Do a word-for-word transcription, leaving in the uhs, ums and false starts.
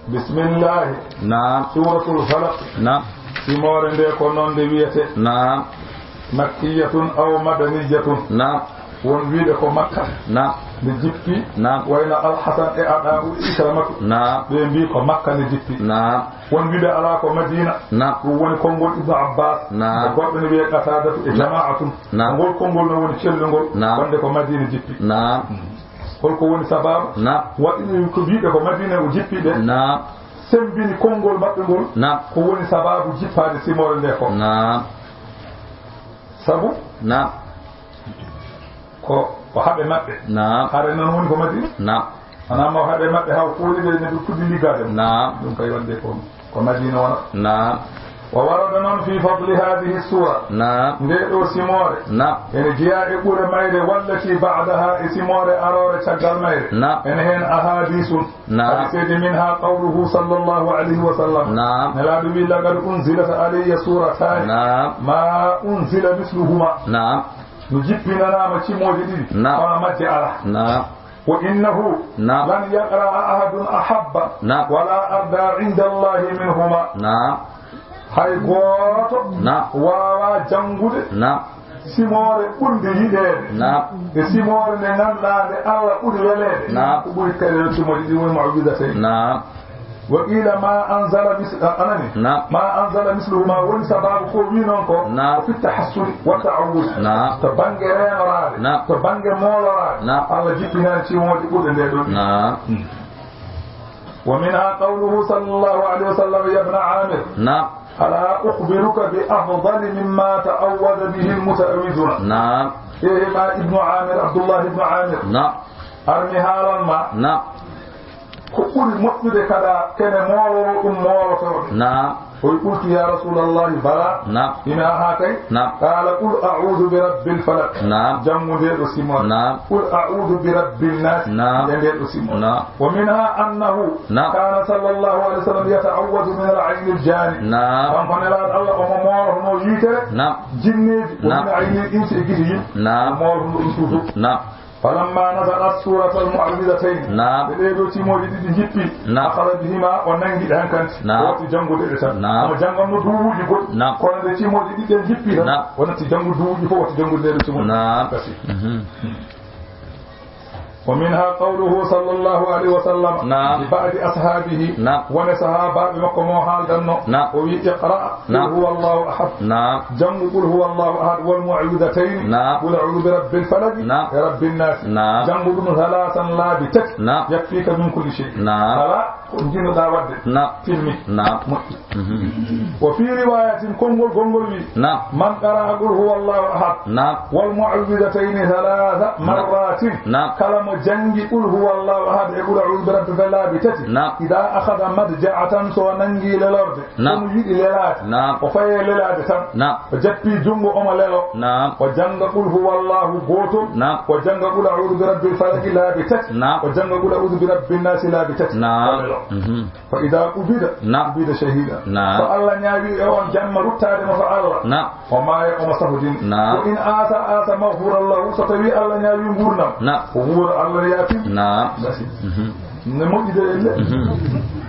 Bismillahi. Naam. Suuratul Falaq. Naam. Simoore nde ko noon nde wiyetee. Naam. Makkiyatun aw madaniyatun. Naam. Won wiide ko Makka. Naam. Nde jippi. Naam. Wayno Alhasan e Ada'u e Ikramatu. Naam. Ɓe mbii ko Makka nde jippi. Naam. Won wiide alaa ko Madina. Naam. Ɗum woni konngol Ibnu Abbas. Naam. E goɗɗo ne wiyee Qataadatu e Naam. Jamaa'atun. Naam. Ngol konngol no woni cellungol. Naam. Wonde ko Madina jippi. Naam. Holko woni sababu? Naam. Waɗi ko wiide ko Madina o jippi ɓe? Naam. Sembini konngol maɓɓe ngol. Naam. Ko woni sababu jippaade simoore nde ko? Naam. Sabu? Naam. Ko, ko haɓe maɓɓe. Naam. Hare noon woni ko Madina? Naam. Wonaa ma o haɓe maɓɓe haa o kooli ɓe, ne ɓe puɗɗi liggaade mo. Naam. Ɗum kay wonde ko, ko Madina wona. Naam. Wa warada noon fi fadli haadihi suura. Naam. Nde ɗo simoore. Naam. Ene jeyaa e ɓure mayre wallati ba'daha e simoore aroore caggal mayre. Naam. Ene heen ahadisun. Naam. Hadiseeji min haa qawluhu sallallahu alayhi wa sallam. Naam. Nelaaɗo wi, "Laqad unzilat alayya suurataani Naam. ma unzila misluhuma." Naam. Mi jippinanaama cimooje ɗiɗi, Naam. kono majje alaa. Naam. Wa innahu Naam. lan yaqra'a ahadun ahabba Naam. wala arda inda Allahi minhuma. Naam. Hay gooto Naam. waawaa janngude Naam. simoore ɓurnde yiɗeede. Naam. E simoore nde ngannduɗaa nde Allah ɓuri weleede. Naam. Ko ɓuri kadi simoore ɗiɗi woni mu'jiza tawi. Naam. Wa qiila ma anzala mis-, a-, anani? Naam. Ma anzala misluhuma woni sababu ko wi noon ko, Naam. ko fi tahassuni wa ta'awwud. Naam. To bannge reenoraade, Naam. to bannge mooloraade, Naam. Allah jippinaani cimooje ɓurɗe nde ɗon. Naam. Wa minha qawluhu sallallahu alayhi wa sallam, ya ibna Amir. Naam. Ala ukhbiruka bi afdali mimma ta'awwada bihi al-muta'awwidhuna. Naam. E ma Ibnu Amir, Abdullah ibnu Amir. Naam. Ar mi haalan ma. Naam. Ko ɓuri moƴƴude kada kene mooloro ɗum moolotooɓe. Naam. O wi, qultu ya Rasulallahi, bala. Naam. Ina haa kay. Naam. Qala, qul a'udhu bi rabbil falaq. Naam. Janngu nde ɗo simoore. Naam. Qul a'udhu bi rabbin nas. Naam. E nde ɗo simoore. Naam. Wa minha annahu Naam. kana sallallahu alayhi wa sallam yata'awwadu min al-ayni al-jani. Naam. Kanko Nelaaɗo Allah omo moolotono yitere Naam. jinneeji, wa Naam. min ayni al-insi e gite yimɓe. Naam. Moolotono ɗum toujours. Naam. Falamma nazalat suratal mu'awwidhatayn. Naam. Ɓe ɗee ɗo cimooje ɗiɗi jippi. Naam. Akhadha bihima, o nangi ɗe hankadi. Naam. O watti janngude ɗe tan. Naam. Omo jannganno duuwuuji goɗɗi. Naam. Kono nde cimooje ɗiɗi ɗen jippi tan, Naam. o natti janngude duuwuuji fof, watti janngude ɗe ɗo cimooje. Naam. Kasi. Mhm. Wa minha qawluhu sallallahu alayhi wa sallam Naam. li ba'di ashabihi. Naam. Wone sahaabaaɓe makko mo haaldanno. Naam. O wi, iqra Naam. qul huwa Allahu ahad. Naam. Janngu qul huwa Allahu ahad wal mu'awwidhatayn. Naam. Qul a'udhu bi rabbil falaq Naam. e rabbin nas. Naam. Janngu ɗum thalathan laabi tati. Naam. Yakfika min kulli shay. Naam. Kala ko njiɗnoɗaa waɗde. Naam. Filmi. Naam. Moƴƴi. Mhm. Wa fi riwayatin, konngol gonngol wi. Naam. Man qara'a qul huwa Allahu ahad. Naam. Wal mu'awwidhatayni thalatha Naam. marratin. Naam. Kala mo janngi qul huwa Allahu ahad e qul a'udhu bi rabbil falaq laabi tati. Naam. Idha akhadha madja'atan, so o nangi lelorde. Naam. Kono yiɗi lelaade. Naam. O faye lelaade tan. Naam. O jappi junngo omo lelo. Naam. O jannga qul huwa Allahu gootol. Naam. O jannga qul a'udhu bi rabbil falaq laabi tati. Naam. O jannga qul a'udhu bi rabbin nas laabi tati. Naam. O lelo. Mhm. Fa idha qubida, Naam. qubida shahida. Naam. So Allah ñaawi e on jamma ruttaade mo to Allah. Naam. O maaya omo safodini. Naam. Wa in asa, asa maghfuran lahu. So tawi Allah ñaawi ngurnam. Naam. O wuura Allah yaafi. Naam. Basi. Mhm. Ne moƴƴi de elle. Mhm.